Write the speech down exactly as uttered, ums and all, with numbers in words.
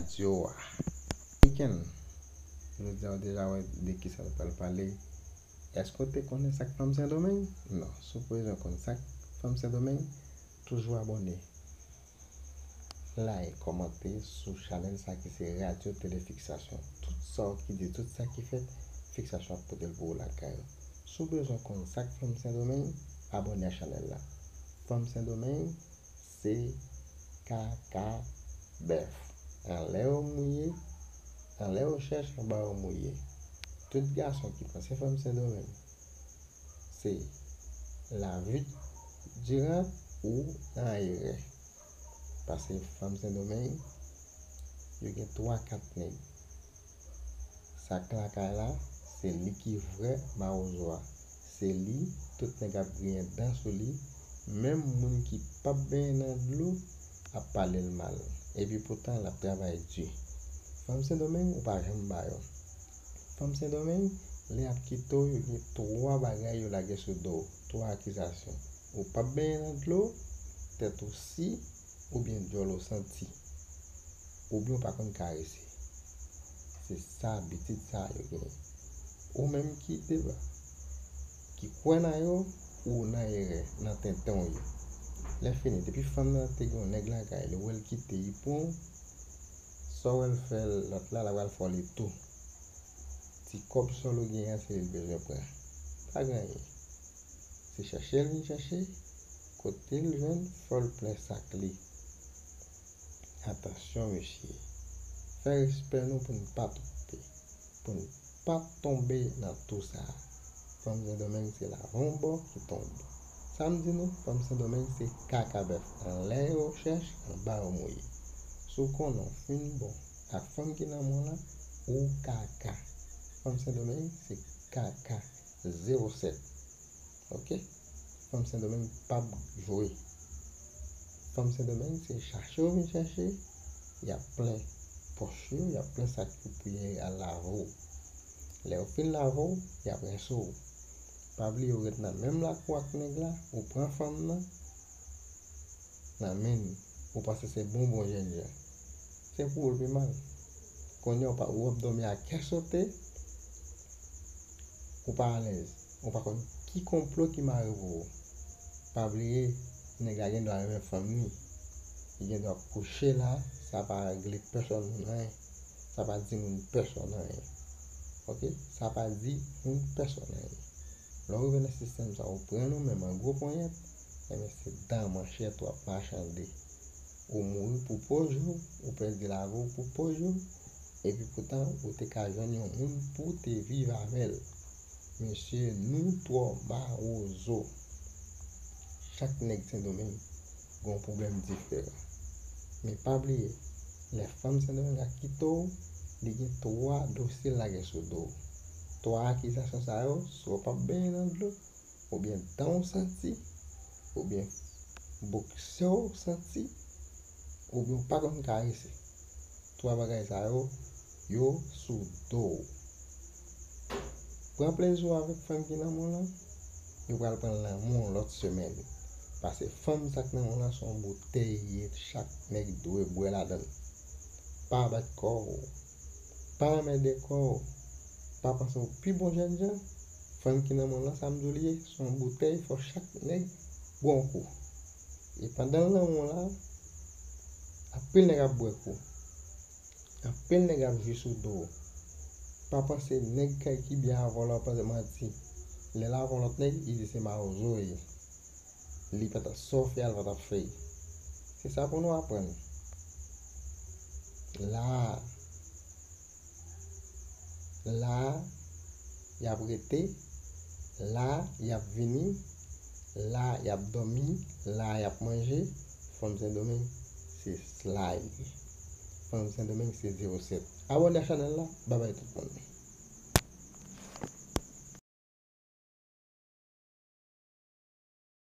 Radyo a. Weekend. Jodi a, ou deja wè de kisa nou pral pale. Èske w te konnen sa k Fanm Sendomeng? Non. Si w bezwen konn sa k Fanm Sendomeng, toujou abòne. Like, kòmante sou chanèl sa ki se Radyo Tele Fiksasyon. Tout sa w ki di, tout sa ki fèt, Fiksasyon ap pote l pou ou lakay ou. Si w bezwen konn sa k Fanm Sendomeng, abòne a chanèl la. Fanm Sendomeng, se kaka bèf. Anlè yo mouye, anlè yo chèch, anba yo mouye. Tout gason ki panse Fanm Sendomeng se lavi diran, ou nan erè. Paske Fanm Sendomeng, yo gen twa, kat nèg. Sa k lakay la, se li ki vrè mawozo a. Se li, tout nèg ap griyen dan sou li. Menm moun ki p ap benyen nan dlo ap pale l mal. Epi poutan, l ap travay di. Fanm Sendomeng, ou pa janm ba yo. Fanm Sendomeng, lè y ap kite w, yo gen twa bagay yo lage sou do w, twa akizasyon. Ou p ap benyen nan dlo, tèt ou si, oubyen dyòl ou santi, oubyen ou pa konn karese. Se sa, abitid sa yo genyen. Ou menm ki deba, ki kwè nan yo, ou nan erè, nan tenten w ye. Lè fini, depi fanm nan te gen yon nèg lakay li, ou wè l kite, li pran w, sa w wè l fè lòt la, l ap al fè w li tou. Ti kòb sòl ou genyen an, se li l bezwen pran. Pa gen anyen. Se chèche l vin chèche, kote l jwenn, fò l plen sak li. Atansyon, mesye. Fè respè nou pou n pa twonpe, pou n pa tonbe nan tou sa a. Fanm Sendomeng se lavan w bò ki tonbe. Sa m di nou, Fanm Sendomeng se kaka bèf. Anlè yo chèch, anba yo mouye. Si w konnen w fin bon ak fanm ki nan men w lan, ou kaka. Fanm Sendomeng se kaka. Zewo sèt. Ok? Fanm Sendomeng p ap jwe. Fanm Sendomeng se chache yo vin chache, y ap plen pòch yo, y ap plen sak yo pou y al lave w. Lè yo fin lave w, y ap rense w. Pa bliye ou ret nan menm lakou ak nèg la, ou pran fanm nan nan men l, ou panse se bonbon jènjan. Se pou ou l pi mal. Kounye a ou pa, ou ap dòmi ak kè sote, ou pa alèz, ou pa konn ki konplo ki mare pou ou. Pa bliye, nèg la gen dwa renmen fanm ni. Li gen dwa kouche la, sa pa regle pèsòn moun anyen. Sa pa di moun pèsòn anyen. Ok? Sa pa di moun pèsòn anyen. Lè w rive nan sistèm sa, ou pran nou menm an gwo ponyèt, enben se dan manchèt w ap machande. Ou mouri pou pòz ou, ou pèdi lavi w pou pòz ou, epi poutan ou te ka jwenn yon moun pou w te viv avè l. Mesye, nou twò mawozo. Chak nèg Sendomeng gen yon pwoblèm diferan. Men pa bliye, lè fanm Sendomeng ap kite w, li gen twa dosye l lage sou do w. Twa akizasyon sa yo, swa w p ap benyen nan dlo, oubyen dan w santi, oubyen boksè w santi, oubyen w pa konn karese. Twa bagay sa yo, yo sou do w. Pran plezi w avèk fanm ki nan men w lan, yo pral pran lanmou w lòt semèn. Paske fanm sa k nan men w lan se yon boutèy li ye, chak nèg dwe bwè ladan l. Pa bat kò w. Pa anmède kò w. Pa panse w pi bon jènjan. Fanm ki nan men w lan, sa m di w li ye, se yon boutèy, fò chak nèg bwè yon kou. E pandan l nan men w la, anpil nèg ap bwè kou. Anpil nèg ap jwi sou do w. Pa panse nèg kay ki byen avè w la, w panse manti. Lè l avè yon lòt nèg, li di se mawozo l ye. Li pa t ap sa w fè a, l pa t ap fè l. Se sa pou nou aprann. La a, la a, y ap rete, la a, y ap vini, la a, y ap dòmi, la a, y ap manje. Fanm Sendomeng, se la l ye. Fanm Sendomeng, se zewo sèt. Abòne a chanèl la, babay tout moun.